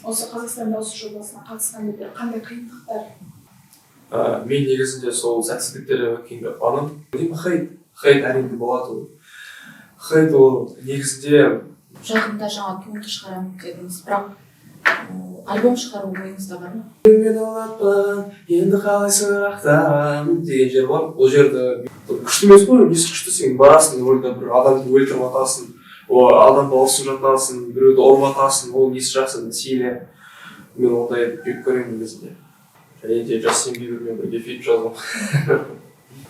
Осы Қазақстан дауысы жобасына қатысқанда бір қандай қиындықтар? Мен негізінде сол сәтсіздіктерден өткенге қуанамын. Деймін, хейт әрине болады ол. Хейт ол негізінде. Жақында жаңа туынды шығарамын дедіңіз, бірақ альбом шығару ойыңызда бар ма? «Мені ұнатпаған, енді қалай сұрақтағанмын» деген жер бар. Ол жерді күшті емес қой, несі күшті? Сен барасың, рөлде бір адамды өлтіріп жатасың, о адамды ұрысып жатасың, біреуді ұрып жатасың. Ол несі жақсы? Насилие. Мен ондайды жек көремін негізінде. Және де Джастин Бибермен бірге фит жаздым.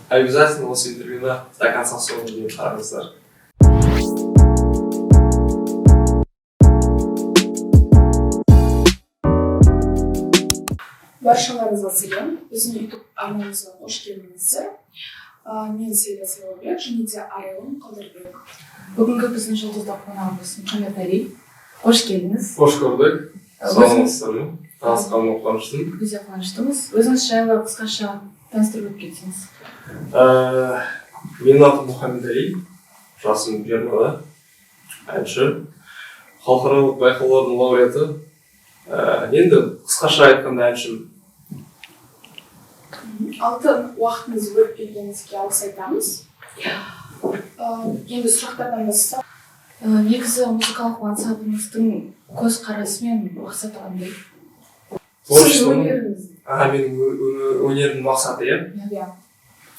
Обязательно осы интервьюны до конца, соңына дейін қараңыздар. Баршаларыңызға сәлем! Біздің Ютуб арнамызға қош келдіңіздер. Мен Сейда Сайлаубек және де Арайлым Қалдырбек. Бүгінгі біздің жұлдызды қонағымыз Мұхаммед Али. Қош келдіңіз! Қош көрдік! Өзіңіз Саламатсыздар ма? Танысқаныма қуаныштымын. Біз де қуаныштымыз. Өзіңіз жайлы қысқаша таныстырып өтіп кетсеңіз. Менің атым Мұхаммед Али, жасым 20-да, әнші, халықаралық байқаулардың лауреаты. Енді қысқаша айтқанда, әншімін. Алтын уақытыңызды бөліп келгеніңізге алғыс айтамыз. Енді сұрақтардан бастасақ. Негізі музыкалық мансабыңыздың көзқарасы мен мақсаты қандай? Сіз Творчествоның өнеріңіз. А, менің өнерімнің мақсаты, иә? Иә.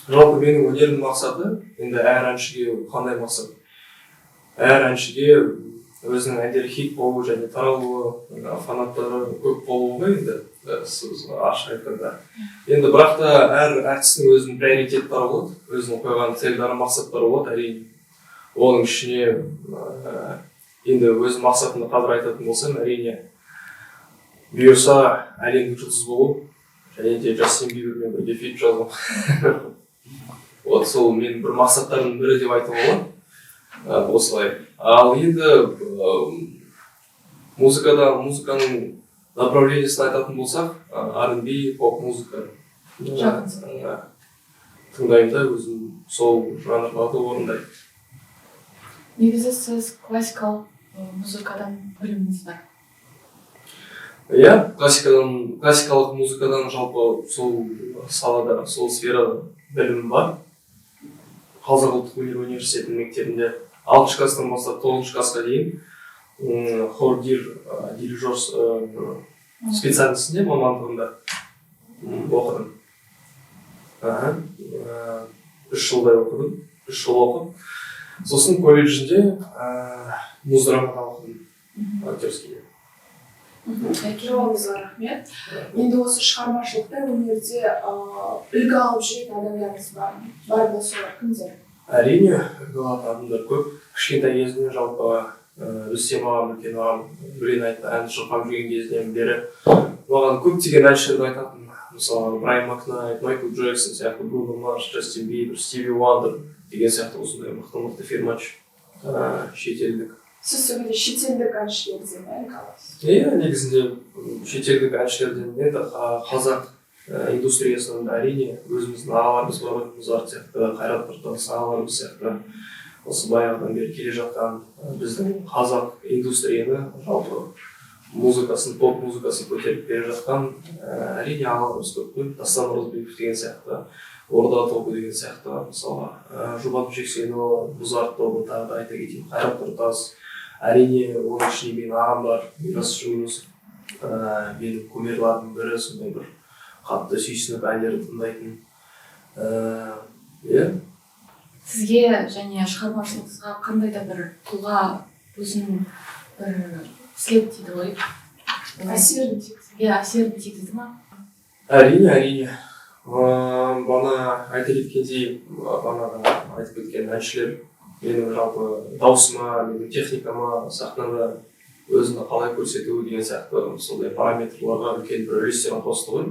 Жалпы менің өнерімнің мақсаты, енді әр әншіге қандай мақсат? Әр әншіге өзінің әндері хит болу және таралуы, фанаттары көп болуы ғой енді, ашық айтқанда. Енді бірақ та әр әртістің өзінің приоритеттері болады, өзінің қойған цельдары, мақсаттары болады, әрине. Оның ішіне енді өз мақсатымды қазір айтатын болсам, әрине, бұйырса, әлемдік жұлдыз болу және де Джастин Бибермен бірге фит жазу. Вот сол менің бір мақсаттарымның бірі деп айтуға болады. Осылай. Ал енді музыкада, музыканың направлениесін айтатын болсақ, R&B, поп музыка Жақын сізге. Тыңдаймын да, өзім сол жанрларды орындаймын. Негізі сіз классикалық музыкадан біліміңіз бар? Иә, классикадан, классикалық музыкадан, жалпы сол салада, сол сферада білімім бар. Қазақ ұлттық өнер университетінің мектебінде алтыншы класстан бастап тоғызыншы классқа дейін хор дирижер специальностінде, мамандығында оқыдым. Аха, 3 жылдай оқыдым. 3 жыл оқып, сосын колледжінде муздрамада оқыдым, актерскийде. Жауабыңызға рахмет. Енді осы шығармашылықта, өнерде үлгі алып жүретін адамдарыңыз бар ма? Бар болса, олар кімдер? Әрине, үлгі алатын адамдар көп. Кішкентай кезімнен жалпы Рүстем ағам, үлкен ағам, өлең айтып, ән шырқап жүрген кезінен бері маған көптеген әншілерді айтатын. Мысалы, Брайан Макнайт, Майкл Джексон сияқты, Бруно Марс, Джастин Бибер, Стиви Уандер деген сияқты осындай мықты мықты фирмач шетелдік. Сіз сол кезде шетелдік әншілерден үлгі аласыз? Иә, негізінде шетелдік әншілерден, енді қазақ индустриясынан да, әрине, өзіміздің ағаларымыз бар ғой, Музарт сияқты, Қайрат Нұртас ағаларымыз сияқты, осы баяғыдан бері келе жатқан, біздің қазақ индустрияны, жалпы музыкасын, поп музыкасын көтеріп келе жатқан, әрине, ағаларымыз көп қой. Дастан Оразбеков деген сияқты, Орда тобы деген сияқты, мысалға, Жұбан Жексенұлы, Музарт тобы, тағы да айта кетейін, Қайрат Нұртас, әрине, оның ішінде менің ағам бар, Мирас Жүнісов, менің кумирларымның бірі, сондай бір қатты сүйсініп әндерін тыңдайтын, иә. Сізге және шығармашылығыңызға қандай да бір тұлға өзінің бір след дейді ғой, Әсерін тигізді? Иә, әсерін тигізді ма? Әрине, әрине. Бағана айта кеткендей, бағанағы айтып кеткен әншілер менің жалпы даусыма, менің техникама, сахнада өзімді қалай көрсету деген сияқты сондай параметрларға үлкен бір үлестерін қосты ғой,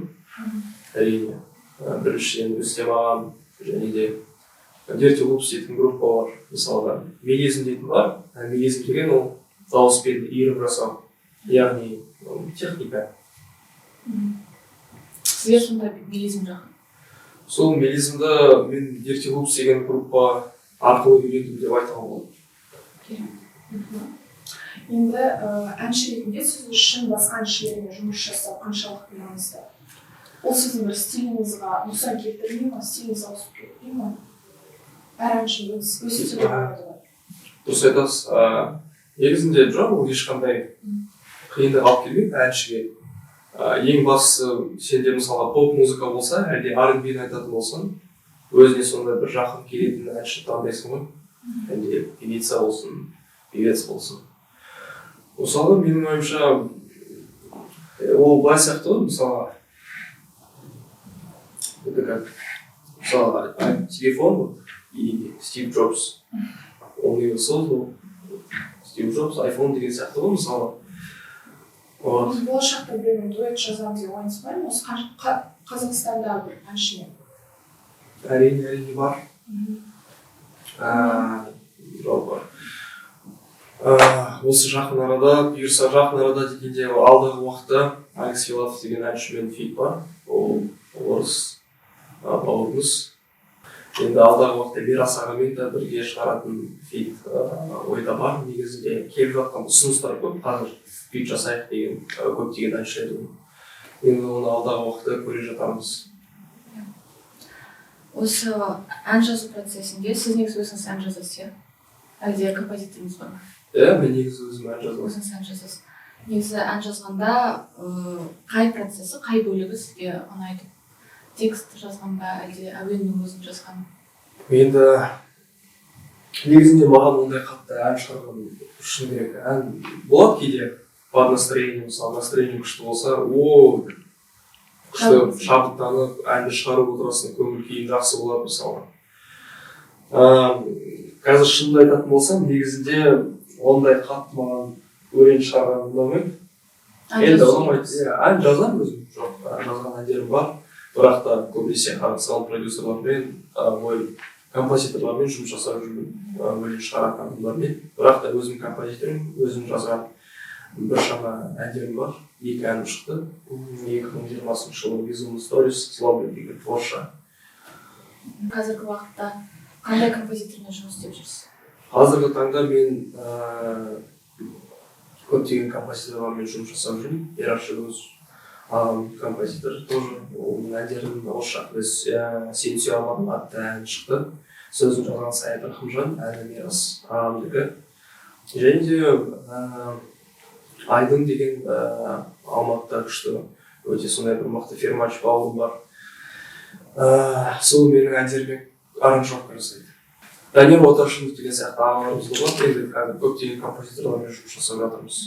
әрине. Біріншіден, Рүстем ағам және де Dirty Loops дейтін группа бар. Мысалға, мелизм дейтін бар. Мелизм деген ол дауыспен иірім жасау, яғни техника. Сізге сонда мелизм жақын? Сол мелизмді мен Dirty Loops деген группа арқылы үйрендім деп айтуға болады. Керемет. Енді әнші ретінде сіз үшін басқа әншілермен жұмыс жасау қаншалықты маңызды? Ол сіздің бір стиліңізға нұқсан келтірмей ма, стиліңіз ауысып кетпей ма? Әр әншінің өз стилі болады ғой. Дұрыс айтасыз. Негізінде жоқ, ол ешқандай қиындық алып келмейді әншіге. Ең бастысы, сенде, мысалға, поп музыка болса, әлде R&B айтатын болсаң, өзіне сондай бір жақын келетін әнші таңдайсың ғой, әлде певица болсын, певец болсын. Мысалы, менің ойымша, ол былай сияқты ғой. Мысалға, это как, мысалы, телефон вот, и Стив Джобс, он ее создал, Стив Джобс, айфон деген сияқты ғой, мысалы, вот. Болашақта біреумен дуэт жазамын деген ойыңыз бар ма осы Қазақстанда бір әншімен? Әрине, бар. Жалпы осы жақын арада, бұйырса, жақын арада дегенде, алдағы уақытта Алекс Филатов деген әншімен фит бар. Ол орыс бауырымыз. Енді алдағы уақытта Мирас ағамен де бірге шығаратын фит ойда бар. Негізінде келіп жатқан ұсыныстар көп қазір, фит жасайық деген көптеген әншілердің. Енді оны алдағы уақытта көре жатармыз. Осы ән жазу процесінде сіз негізі өзіңіз ән жазасыз, иә, әлде композиторыңыз бар ма? Иә, мен негізі өзім ән жазамын. Өзіңіз ән жазасыз. Негізі ән жазғанда қай процесі, қай бөлігі сізге ұнайды? Текст жазған ба, әлде әуеннің өзін жазған? Енді негізінде маған ондай қатты ән шығарған, шыны керек, ән болады кейде под настроение. Мысалы, настроение күшті болса, о, күшті шабыттанып әнді шығарып отырасың, көңіл күйің жақсы болады. Мысалы, қазір шынымды айтатын болсам, негізінде ондай қатты маған өлең шығарған ұнамайды. Ән Енді жазу ұнамайды. Емес. Иә, ән жазамын өзім. Жоқ, жазған әндерім бар, бірақ та көбінесе саунд продюсерлармен, ой, композиторлармен жұмыс жасап жүрмін, өлең шығаратын адамдармен. Бірақ та өзім композитормын, өзім жазған біршама әндерім бар. Екі әнім шықты 2020 жылы: «Безумный сторис», «Злобный» деген, орысша. Қазіргі уақытта қандай композитормен жұмыс істеп жүрсіз? Қазіргі таңда мен көптеген композиторлармен жұмыс жасап жүрмін. Мирас Жүгінісов ағам композитор тоже, оның әндерін орысша біз «Сені сүйе алмадым» атты ән шықты, сөзін жазған Саят Рахымжан, әні Мирас ағамдікі. Және де Айдын деген Алматыда күшті, өте сондай бір мықты фирмач бауырым бар, сол менің әндеріме аранжировка жасайды. Данияр Оташынов деген сияқты ағаларымыз да бар. Енді қазір көптеген композиторлармен жұмыс жасап жатырмыз.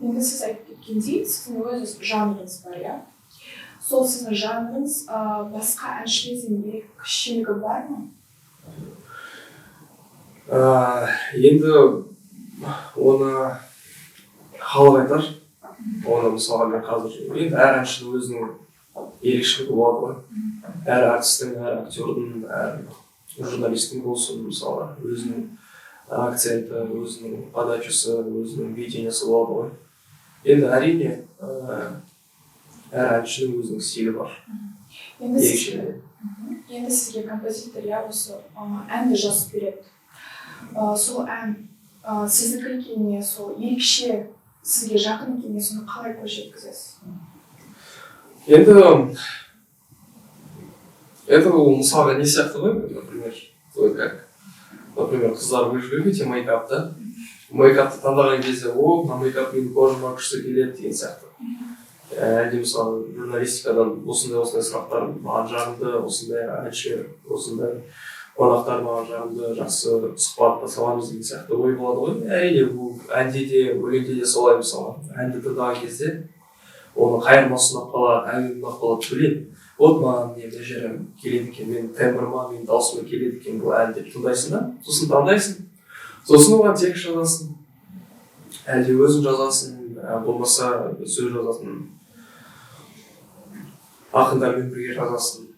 Енді сіз айтып кеткендей, сіздің өз жанрыңыз бар, иә? Сол сіздің жанрыңыз басқа әншілерден ерекшелігі бар ма? Енді оны халық айтар. Оны, мысалға, мен қазір, енді әр әншінің өзінің ерекшелігі болады ғой. Әр әртістің, әр актердің, әр журналисттің болсын, мысалға, өзінің акценті, өзінің подачасы, өзінің видениесі болады ғой. Енді әрине, әр әншінің өзінің стилі бар. Енді сізге Ерекше. Енді сізге композитор, иә, осы әнді жазып береді. Сол ән сіздікі екеніне, сол ерекше сізге жақын екеніне соны қалай көз жеткізесіз? Енді это ол, мысалға, не сияқты ғой, например, вот как, например, қыздар, вы же любите мейкап, да? Мейкапты таңдаған кезде: «О, мына мейкап менің кожама күшті келеді» деген сияқты. Әлде, мысалы, журналистикадан осындай осындай сұрақтар маған жағымды, осындай әншілер, осындай қонақтар маған жағымды, жақсы сұхбаттаса аламыз деген сияқты ой болады ғой. Әрине, бұл әнде де, өлеңде де солай. Мысалы, әнді тыңдаған кезде оның қайырмасы ұнап қалады, әуені ұнап қалады, біледі, вот маған не, мына жері келеді екен, менің тембрыма, менің дауысыма келеді екен бұл ән деп тыңдайсың да, сосын таңдайсың, сосын оған текст жазасың, әлде өзің жазасың, болмаса сөз жазатын ақындармен бірге жазасың,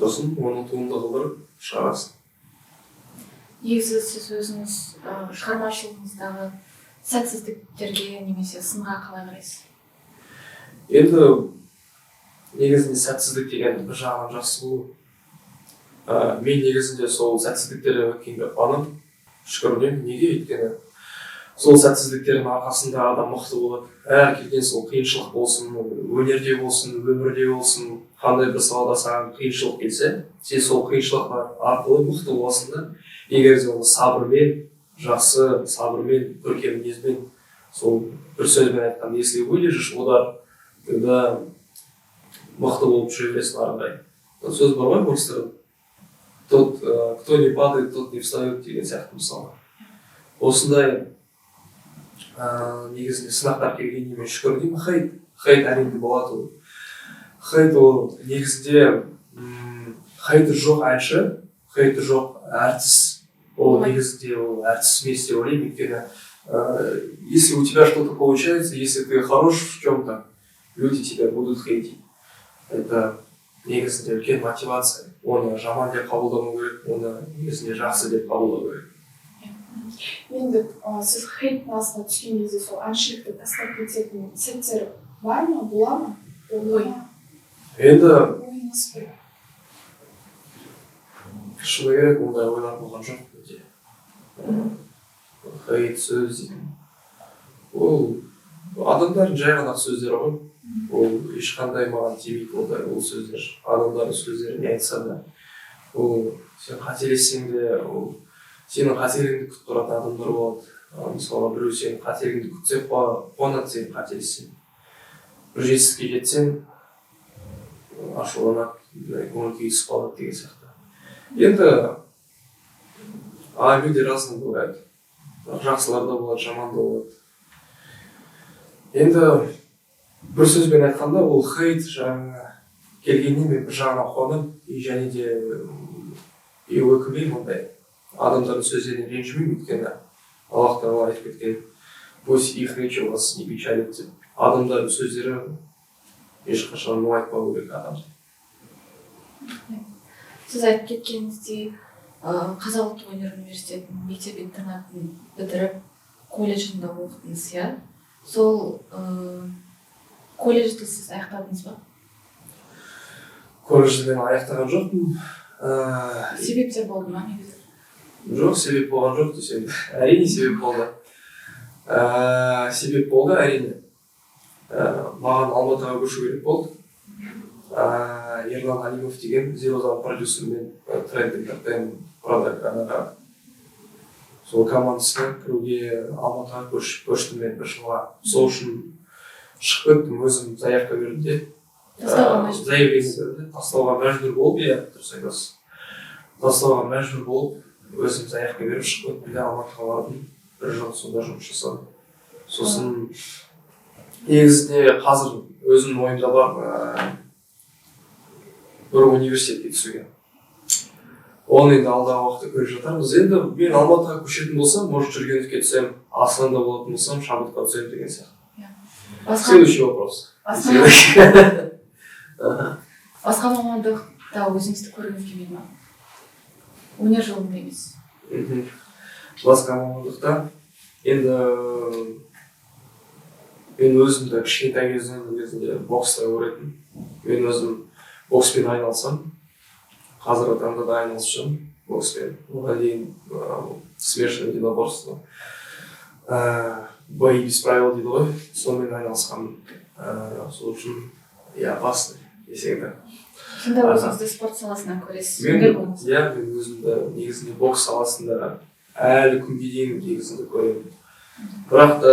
сосын оны туынды қылдырып шығарасың. Негізі сіз өзіңіз шығармашылығыңыздағы сәтсіздіктерге немесе сынға қалай қарайсыз? Енді негізінде сәтсіздік деген бір жағынан жақсы болу. Мен негізінде сол сәтсіздіктерден өткенге қуанамын. Шүкір деймін. Неге? Өйткені сол сәтсіздіктердің арқасында адам мықты болады. Әр келген сол қиыншылық болсын, ол өнерде болсын, өмірде болсын, қандай бір салада саған қиыншылық келсе, сен сол қиыншылықтар арқылы мықты боласың да. Егер де оны сабырмен, жақсы сабырмен, көркем мінезбен, сол бір сөзбен айтқанда, если выдержишь удар, тогда мықты болып жүре бересің ары қарай. Сөз бар ғой орыстарда: «Тот, кто не падает, тот не встает» деген сияқты. Мысалы, осындай негізінде сынақтар келгеніне мен шүкір деймін. Хейт әрине болады. Ол хейт, ол негізінде хейті жоқ әнші, хейті жоқ әртіс ол негізінде ол әртіс емес деп ойлаймын. Өйткені если у тебя что то получается, если ты хорош в чем то, люди тебя будут хейтить. Это негізінде үлкен мотивация. Оны жаман деп қабылдамау керек, оны негізінде жақсы деп қабылдау керек. Енді сіз хейттің астына түскен кезде сол әншілікті тастап кететін сәттер бар ма, бола ма? Ой. Енді Ойыңыз бір. Шыны керек, ондай ойлар болған жоқ менде. Хейт сөз дейтін ол адамдардың жай ғана сөздері ғой. Ол ешқандай маған тимейді ондай ол сөздер. Адамдардың сөздері не айтса да, ол сен қателессең де, ол сенің қателігіңді күтіп тұратын адамдар болады. Мысалға, біреу сенің қателігіңді күтсе, қуанады сен қателессең. Бір жетістікке жетсең, ашуланады, көңіл күйі түсіп қалады деген сияқты. Енді а люди разные бывают: жақсылар да болады, жаман да болады. Енді бір сөзбен айтқанда, ол хейт жаңағы келгеніне мен бір жағынан қуанамын и және де и өкінбеймін, ондай адамдардың сөздеріне ренжімеймін. Өйткені Аллах Тағала айтып кеткен: «Пусть их речи вас не печалит» деп. Адамдардың сөздері ешқашан мұңайтпау керек адамды. Сіз айтып кеткеніңіздей, Қазақ ұлттық өнер университетінің мектеп интернатын бітіріп, колледжінде оқыдыңыз, иә? Сол колледжді сіз аяқтадыңыз ба? Колледжді мен аяқтаған жоқпын. Себептер болды ма негізі? Жоқ, себеп болған жоқ десем, әрине, себеп болды. Себеп болды, әрине. Маған Алматыға көшу керек болды. Ерлан Алимов деген Зерозан продюсермен, Тренд Entertainment ана сол командасына кіруге Алматыға көштім мен бір жылға. Сол үшін шығып кеттім, өзім заявка бердім де. Тастауға мәжбүр. Заявление бердім, тастауға мәжбүр болып, иә, дұрыс айтасыз, тастауға мәжбүр болып, өзім заявка беріп, шығып кеттім де, Алматыға бардым. Бір жыл сонда жұмыс жасадым. Сосын негізінде қазір өзімнің ойымда бар бір университетке түсуге. Оны енді алдағы уақытта көріп жатармыз. Енді мен Алматыға көшетін болсам, может, Жүргеновке түсемін, Астанада болатын болсам, Шабытқа түсемін деген сияқты. Басқа Следующий вопрос. басқа Аха. Басқа мамандықта өзіңізді көргіңіз келмейді ма, өнер жолында емес? Басқа мамандықта енді мен өзімді кішкентай кезімнен кезінде бокста көретінмін. Мен өзім бокспен айналысамын, қазіргі таңда да айналысып жүрмін бокспен. Оған дейін смешанное единоборство, бои без правил дейді ғой, сонымен айналысқанмын. Сол үшін я опасный десең де. Сонда Аха. өзіңізді спорт саласынан көресіз, Мен өнер болмаса? Иә, мен өзімді негізінде бокс саласында әлі күнге дейін негізінде көремін, бірақ та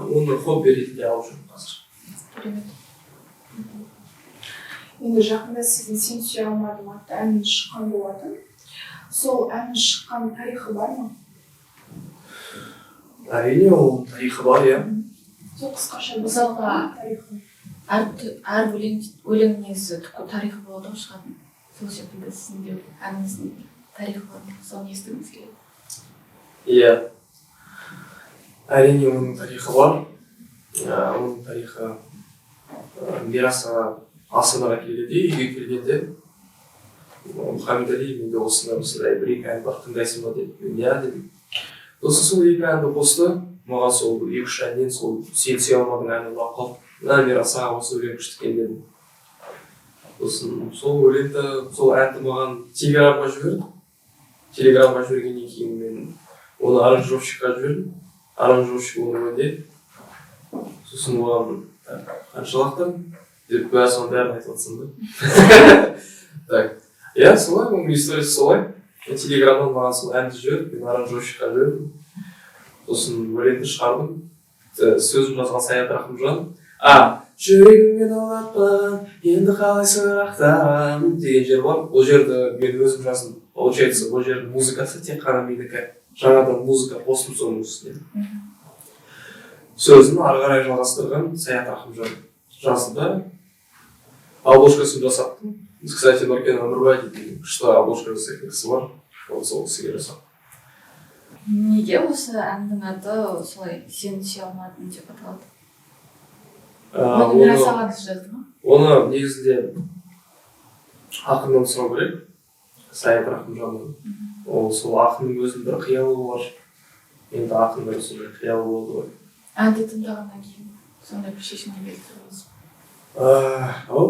оны хобби ретінде алып жүрмін қазір. Керемет. Енді жақында сіздің «Сен сүйе алмадым» атты әніңіз шыққан болатын. Сол әннің шыққан тарихы бар ма? Әрине, оның тарихы бар, иә. Сол қысқаша тарихы. Әр өлең негізі тарихы болады ғой шығатын. Сол секілді сіздің де әніңіздің тарихы бар ма? Соны естігіміз келеді. Иә, әрине, оның тарихы бар. Оның тарихы Мирас аға Астанаға келгенде, үйге келгенде: «Мұхаммедәли, менде осындай осындай бір екі ән бар, тыңдайсың ба?» – деді. Мен «Иә» дедім. Сосын сол екі әнді қосты маған. Сол екі үш әннен сол «Сен сүйе алмадың» әні ұнап қалды. «Мына, Мирас аға, осы өлең күшті екен», – дедім. Сосын сол өлеңді, сол әнді маған Телеграмға жіберді. Телеграмға жібергеннен кейін мен Оны аранжировщикқа жібердім, аранжировщик оны өңдеді. Сосын оған, так, қанша лақтырдым деп, бәрі, соның бәрін айтып жатсам да. Так, иә, солай, оның историясы солай. Мен Телеграмнан, маған сол әнді жіберді, мен аранжировщикқа жібердім, сосын өлеңді шығардым. Сөзін жазған Саят Рахымжан. А «Жүрегіммен ұнатпаған, енді қалай сұрақтарамын» деген жер бар, ол жерді мен өзім жаздым. Получается, ол жердің музыкасы тек қана менікі, жаңадан музыка қостым соның үстіне. Сөзін ары қарай жалғастырған Саят Рахымжан жазды да, обложкасын жасаттым. Кстати, Нұркен Өмірбай дейтін күшті обложка жасайтын кісі бар, ол сол кісіге жасап. Неге осы әннің аты солай, «Сені сүйе алмадым» деп аталады? Оны Мирас ағаңыз жазды ма? Оны негізінде ақыннан сұрау керек, Саят Рахымжаннан. Ол сол ақынның өзінің бір қиялы болар енді, ақынның сондай қиялы болды ғой. Әнді тыңдағаннан кейін сондай бір шешімге келді деп ойлайсыз ба? Ау.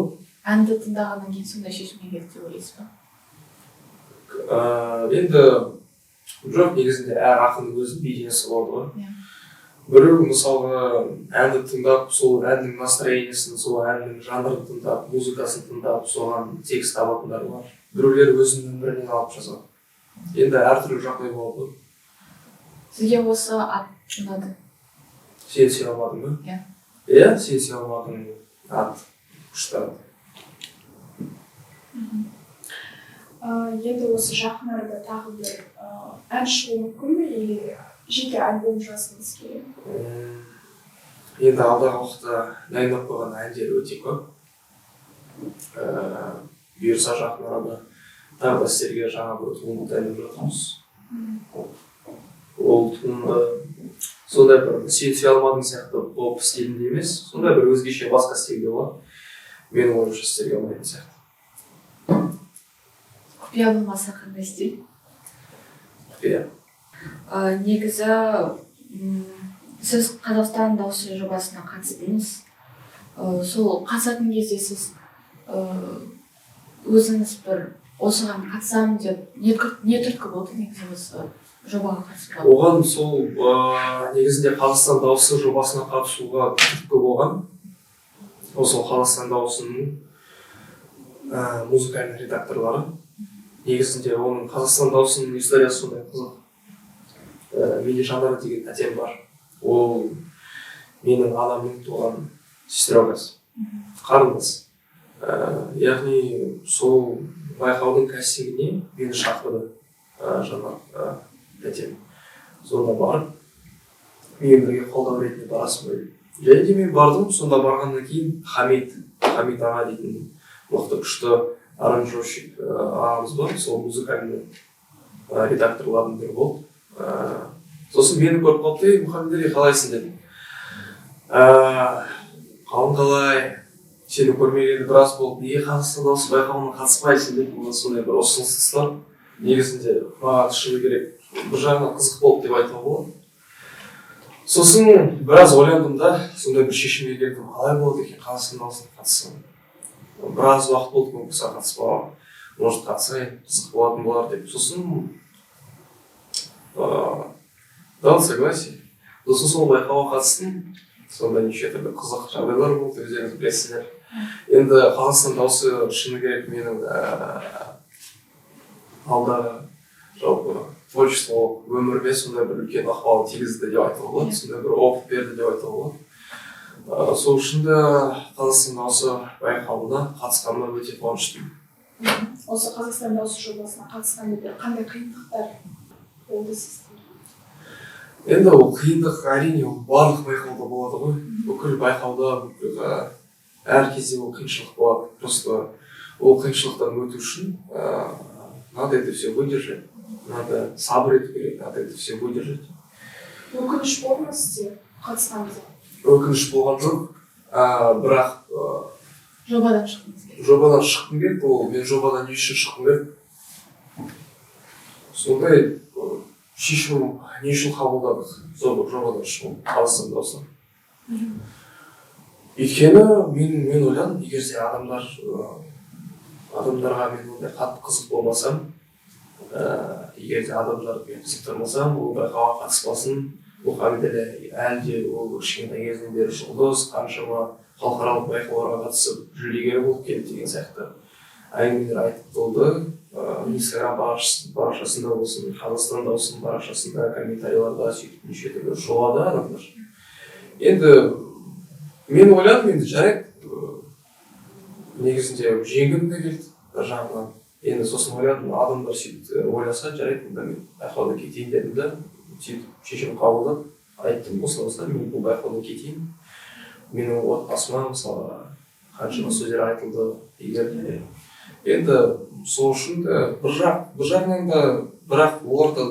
Әнді тыңдағаннан кейін сондай шешімге келді деп ойлайсыз ба? Енді жоқ, негізінде әр ақынның өзінің видениесі болады ғой. Біреу, мысалға, әнді тыңдап, сол әннің настроениесін, сол әннің жанрын тыңдап, музыкасын тыңдап, соған текст табатындар бар. Біреулер өзінің өмірінен алып жазады. Енді әртүрлі жағдай болады ғой. Сізге осы ат ұнады? «Сені сүйе алмадың» ба? Иә. Иә, «Сені сүйе алмадың» ат күшті ат. Енді осы жақын арада тағы бір ән шығуы мүмкін бе или жеке альбом жазғыңыз келеді ме? Енді алдағы уақытта дайындап қойған әндер өте көп. Бұйырса, жақын арада тағы да сіздерге жаңа бір туынды дайындап жатырмыз. Ол туынды сондай бір «Сені сүйе алмадың» сияқты поп стилінде емес, сондай бір өзгеше, басқа стильде болады. Менің ойымша, сіздерге ұнайтын сияқты. Құпия болмаса, қандай стиль? Құпия. Негізі сіз «Қазақстан дауысы» жобасына қатыстыңыз. Сол қатысатын кезде сіз өзіңіз бір осыған қатысамын деп не түрткі болды негізі осы жобаға қатысуға? Оған сол негізінде «Қазақстан дауысы» жобасына қатысуға түрткі болған осы «Қазақстан дауысының» музыкальный редакторлары. Негізінде оның, «Қазақстан дауысының» историясы сондай қызық. Менде Жанара деген тәтем бар, ол менің анамның туған сестренкасы, қарындас. Яғни сол байқаудың кастингіне мені шақырды Жанар тәтем. Сонда барып, менімен бірге қолдау ретінде барасың ба деп. Және де мен бардым. Сонда барғаннан кейін Хамит аға дейтін мықты, күшті аранжировщик ағамыз бар, сол музыкальный редакторлардың бірі болды. Сосын мені көріп қалыпты: «Ей, Мұхаммедәли, қалайсың?» – деді. «Қалың қалай? Сені көрмегелі біраз болды, неге «Қазақстан дауысы» байқауына қатыспайсың?» – деп маған сондай бір ұсыныс тастады. Негізінде маған, шыны керек, бір жағынан қызық болды деп айтуға болады. Сосын біраз ойландым да, сондай бір шешімге келдім: қалай болады екен «Қазақстан дауысына» қатыссам? Біраз уақыт болды конкурсқа қатыспауға, может, қатысайын, қызық болатын болар деп. Сосын дал согласие. Сосын сол байқауға қатыстым. Сонда неше түрлі қызық жағдайлар болды, өздеріңіз білесіздер. Енді «Қазақстан дауысы», шыны керек, менің алдағы жалпы творчестволық өміріме сондай бір үлкен ықпал тигізді деп айтуға болады, сондай бір опыт берді деп айтуға болады. Сол үшін де «Қазақстан дауысы» байқауына қатысқаныма өте қуаныштымын. Осы «Қазақстан дауысы» жобасына қатысқан кезде қандай қиындықтар болды сізде? Енді ол қиындық, әрине, ол барлық байқауда болады ғой. Бүкіл байқауда, бүкіл әр кезде ол қиыншылық болады. Просто ол қиыншылықтан өту үшін надо это все выдержать, надо сабыр ету керек, надо это все выдержать. Өкініш болды ма сізде қатысқаныңызға? Өкініш болған жоқ, бірақ Жобадан шыққыңыз келді? Жобадан шыққым келді. Ол мен жобадан не үшін шыққым келді, сондай шешім не үшін қабылдадық сол жобадан шығу, «Қазақстан дауысы»? Өйткені мен ойладым, егер де адамдарға мен ондай қатты қызық болмасам Егер де адамдар мен қызықтырмасам, ол байқауға қатыспасын. Мұхаммедәлі әлі де, ол кішкентай кезінен бері жұлдыз, қаншама халықаралық байқауларға қатысып, жүлдегер болып келді деген сияқты әңгімелер айтып болды. Инстаграм парақшасында болсын, Қазақстан дауысының парақшасында, комментарийларда сөйтіп неше түрлі шулады адамдар. Енді мен ойладым, енді жарайды, негізінде жеңгім де келді бір жағынан. Енді сосын ойладым, адамдар сөйтіп ойласа, жарайды, онда мен байқаудан кетейін дедім да, сөйтіп шешім қабылдап айттым: осылай, осылай, мен бұл байқаудан кетейін. Менің отбасыма, мысалға, қаншама сөздер айтылды. Егер де енді сол үшін де бір жағынан да, бірақ олар да,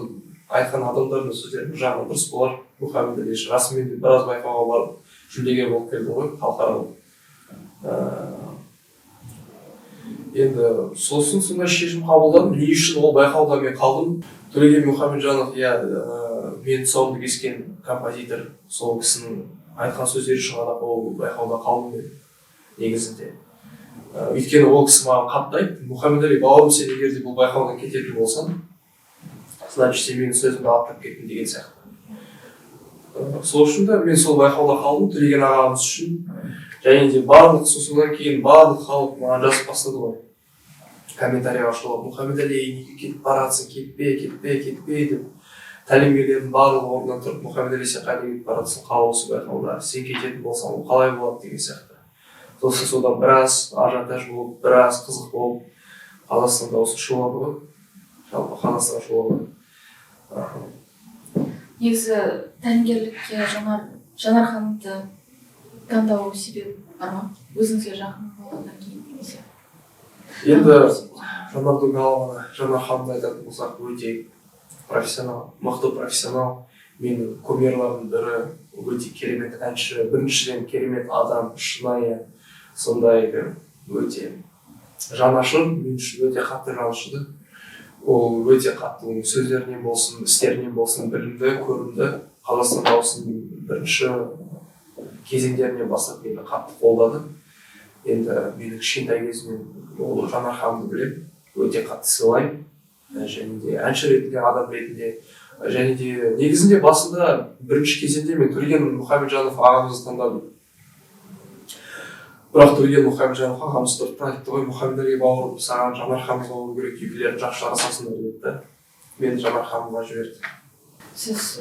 айтқан адамдардың сөздері бір жағынан дұрыс болар. Мұхаммед расымен де біраз байқауға барып, жүлдегер болып келді ғой халықаралық. Енді сосын сондай шешім қабылдадым. Не үшін ол байқауда мен қалдым? Төлеген Мұхамеджанов, иә, менің тұсауымды кескен композитор, сол кісінің айтқан сөздері үшін ғана ол байқауда қалдым мен негізінде. Өйткені ол кісі маған қатты айтты: «Мұхаммедәли бауырым, сен егер де бұл байқаудан кететін болсаң, значит, сен менің сөзімді аттап кеттің» деген сияқты. Сол үшін де мен сол байқауда қалдым, Төлеген ағамыз үшін. Және де барлық, содан кейін барлық халық маған жазып бастады ғой комментарийға шулап: «Мұхаммедәли, неге кетіп баратсың? Кетпе, кетпе, кетпе», – деп. Тәлімгерлердің барлығы орнынан тұрып: «Мұхаммедәли, сен қайда кетіп баратсың? Қал осы байқауда, сен кететін болсаң, ол қалай болады?» – деген сияқты. Сосын содан біраз ажиотаж болып, біраз қызық болып, Қазақстан дауысы шулады ғой, жалпы Қазақстан шулады. Негізі тәлімгерлікке Жанар ханымды таңдау себебі бар ма, өзіңізге жақын болғаннан кейін немесе? Енді Жанар Дугалованы, Жанар ханымды айтатын болсақ, өте профессионал, мықты профессионал, менің кумирларымның бірі, өте керемет әнші, біріншіден, керемет адам, шынайы, сондай бір өте жанашыр, мен үшін өте қатты жанашырды. Ол өте қатты, оның сөздерінен болсын, істерінен болсын білінді, көрінді. Қазақстан дауысының бірінші кезеңдерінен бастап мені қатты қолдады. Енді менің кішкентай кезімнен ол Жанар ханымды білемін, өте қатты сыйлаймын. Және де әнші ретінде, адам ретінде. Және де негізінде басында, бірінші кезеңде мен Төлеген Мұхамеджанов ағамызды таңдадым. Бірақ Төлеген Мұхамеджанов ағамыз тұрды да айтты ғой: «Мұхаммедәли бауырым, саған Жанар ханымға болу керек, екеулерің жақсы жарасасыңдар», – деді да, мені Жанар ханымға жіберді. Сіз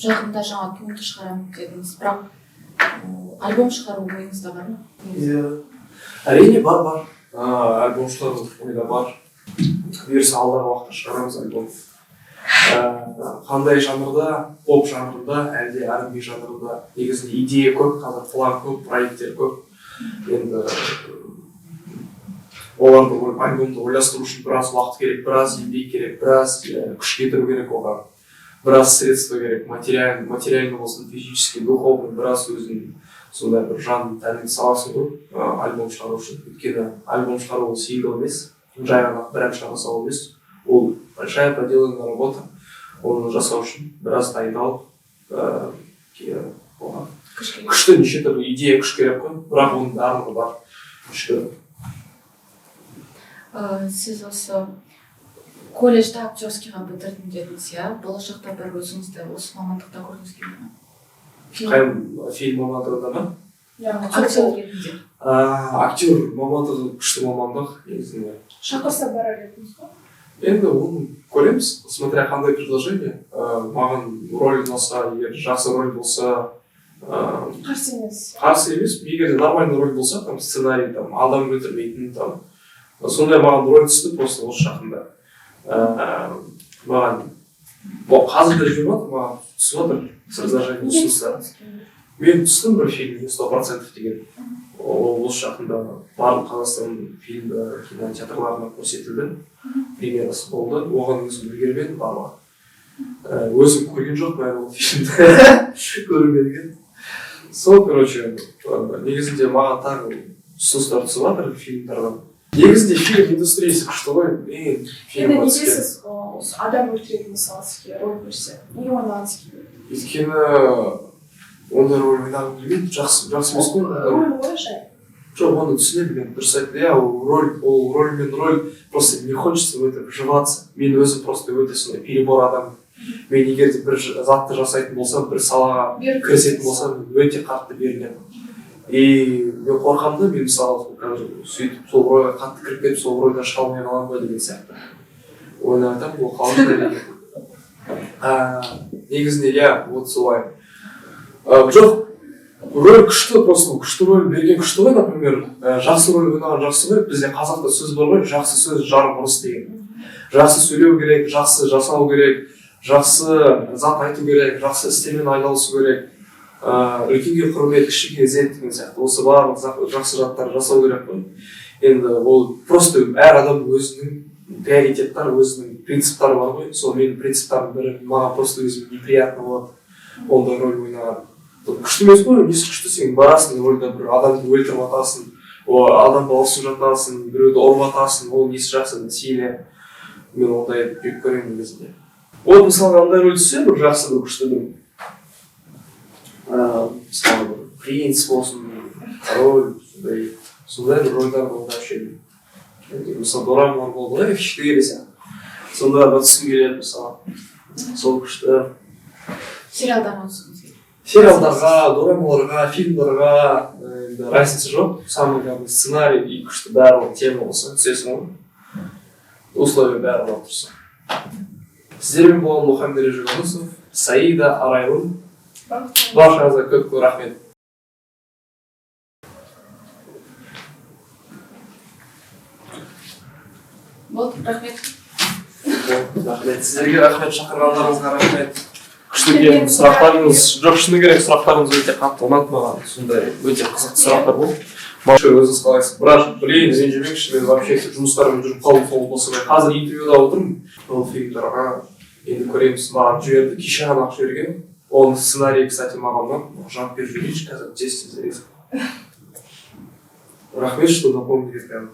жақында жаңа туынды шығарамын дедіңіз, бірақ альбом шығару ойыңызда бар ма? Иә, әрине, бар. Альбом шығару ойда бар, бұйырса, алдағы уақытта шығарамыз альбом. Қандай жанрда? Поп жанрында әлде R&B жанрында? Негізінде идея көп қазір, план көп, проекттер көп. Енді оларды, альбомды ойластыру үшін біраз уақыт керек, біраз еңбек керек, біраз күш кетіру керек оған, біраз средства керек, материально болсын, физически, духовно, біраз өзің сондай бір жан тәніңді саласың ғой альбом шығару үшін. Өйткені альбом шығару ол сингл емес, жай ғана бір ән шығара салу емес, ол большая проделанная работа. Оны жасау үшін біраз дайындалып, оған Күш керек. күшті неше түрлі идея, күш керек қой. Бірақ оның барлығы бар, шүкір. Сіз осы колледжді актерскийға бітірдім дедіңіз, иә? Болашақта бір өзіңізді осы мамандықта көргіңіз келе ме? Қай фильм мамандығында ма? Яғни Актер ретінде. Актер мамандығы күшті мамандық негізінде. Шақырса, барар едіңіз ғой? Енді оны көреміз, смотря қандай предложение. Маған роль ұнаса, егер жақсы роль болса, Қарсы емес. Қарсы емес. Егер де нормальный роль болса, там сценарий, там адам өлтірмейтін, там сондай маған роль түсті просто осы жақында. Маған бұл қазір де жүріп жатыр, маған түсіп жатыр предложение, Неге ұсыныстар. түскіңіз келмейді? мен түстім бір фильмге, «100%» деген. Ол осы жақында барлық Қазақстан фильм кинотеатрларына көрсетілді, премьерасы болды. Оған өзім үлгермедім барлығы. Өзім көрген жоқпын әлі ол фильмді, көру керек еді. Сол, короче, негізінде маған тағы ұсыныстар түсіп жатыр фильмдардан. Негізінде фильм индустриясы күшті ғой мен Енді фильмға неге түскен. сіз осы адам өлтіретін, мысалы, сізге роль берсе, неге ойнағыңыз келмейді? Өйткені ондай роль ойнағым келмейді. Жақсы, жақсы емес қой ондай роль. Роль ғой жай. Жоқ, оны түсінемін мен, дұрыс айтты, иә, ол роль, ол роль мен роль, просто не хочется в это вживаться. Мен өзім просто өте сондай перебор адаммын. Мен егер де бір затты жасайтын болсам, бір салаға кірісетін болсам, мен өте қатты берілемін. И мен қорқамын да, мен мысалы қазір сөйтіп сол рольға қатты кіріп кетіп, сол рольдан шыға алмай қаламын ба деген сияқты ойлап айтамын, ол қалады деген. Негізінде иә, вот солай. Жоқ, роль күшті, просто күшті роль берген күшті ғой, например, жақсы роль ойнаған жақсы ғой. Бізде қазақта сөз бар ғой, жақсы сөз жарым ырыс деген. Жақсы сөйлеу керек, жақсы жасау керек, жақсы зат айту керек, жақсы істермен айналысу керек, үлкенге құрмет, кішіге ізет деген сияқты. Осы барлық жақсы заттар жасау керек қой. Енді ол просто әр адам өзінің приоритеттері, өзінің принциптары бар ғой. Сол менің принциптарым бірі, маған просто өзіме неприятно болады ондай роль ойнаған. Күшті емес қой, несі күшті, сен барасың рольда бір адамды өлтіріп жатасың, адамды ұрысып жатасың, біреуді ұрып жатасың, ол несі жақсы, насилие. Мен ондайды жек көремін негізінде. Вот мысалға андай роль түссе, бір жақсы, бір күшті бір, мысалы бір принц болсын, король, сондай бір рольдар болды вообще. Мысалы дорамалар болды ғой, F4 сияқты, сондайларға түскім келеді мысалы, сол күшті. Сериалдарға түскіңіз келеді? Сериалдарға, дорамаларға, фильмдарға енді разница жоқ. Самое главное сценарий и күшті барлығы тема болса, түсесің ғой, условия бәрі болып тұрса. Сіздермен болған Мұхаммед Жүгінісов, Саида, Арайлым. Баршаңызға көп көп рахмет. Болды, рахмет. Рахмет сіздерге, рахмет шақырғандарыңызға, рахмет. Күшті екен сұрақтарыңыз. Жоқ, шыны керек, сұрақтарыңыз өте қатты ұнады маған, сондай өте қызықты сұрақтар болды. Өзіңіз қалайсыз, бірақ блин, ренжімеңізші, мен вообще жұмыстарыммен жүріп қалдым, сол болса қазір интервьюда отырмын. Ол фильмдарға енді көреміз, маған жіберді, кеше ғана ақ жіберген. Оның сценарийі, кстати, маған ұнады, жауап беріп жіберейінші қазір, тез тез. Рахмет, что напомнили прям.